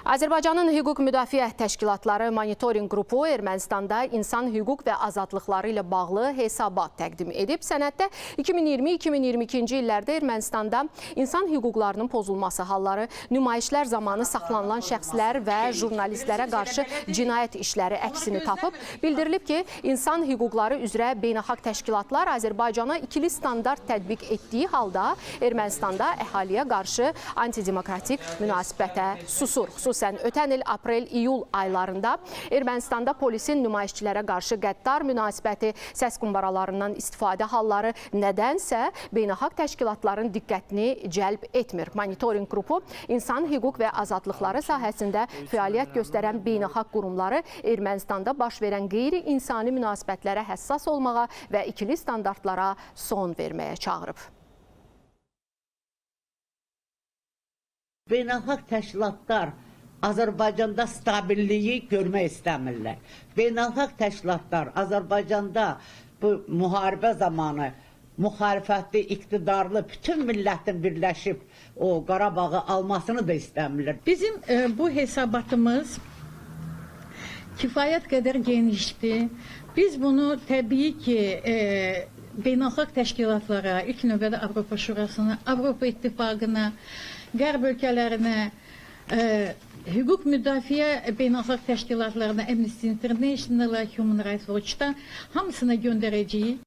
Azərbaycanın hüquq müdafiə təşkilatları monitorinq qrupu Ermənistanda insan hüquq və azadlıqları ilə bağlı hesabat təqdim edib. Sənəddə 2020-2022-ci illərdə Ermənistanda insan hüquqlarının pozulması halları, nümayişlər zamanı saxlanılan şəxslər və jurnalistlərə qarşı cinayət işləri əksini tapıb. Bildirilib ki, insan hüquqları üzrə beynəlxalq təşkilatlar Azərbaycana ikili standart tətbiq etdiyi halda Ermənistanda əhaliyə qarşı antidemokratik münasibətə susur. Xüsusən ötən il aprel-iyul aylarında Ermənistanda polisin nümayişçilərə qarşı qəddar münasibəti, səs qumbaralarından istifadə halları nədənsə beynəlxalq təşkilatların diqqətini cəlb etmir. Monitorinq qrupu insan hüquq və azadlıqları sahəsində fəaliyyət göstərən beynəlxalq qurumları Ermənistanda baş verən qeyri-insani münasibətlərə həssas olmağa və ikili standartlara son verməyə çağırıb. Beynəlxalq təşkilatlar Azərbaycanda stabilliyi görmək istəmirlər. Beynəlxalq təşkilatlar Azərbaycanda bu müharibə zamanı müxalifətli, iqtidarlı bütün millətin birləşib o Qarabağı almasını da istəmirlər. Bizim bu hesabatımız kifayət qədər genişdir. Biz bunu təbii ki, beynəlxalq təşkilatlara, ilk növbədə Avropa Şurasına, Avropa İttifaqına, Qərb ölkələrinə, hüquq müdafiə beynəlxalq təşkilatlarına, Amnesty International, Human Rights Watch-da hamısına göndərəcəyik.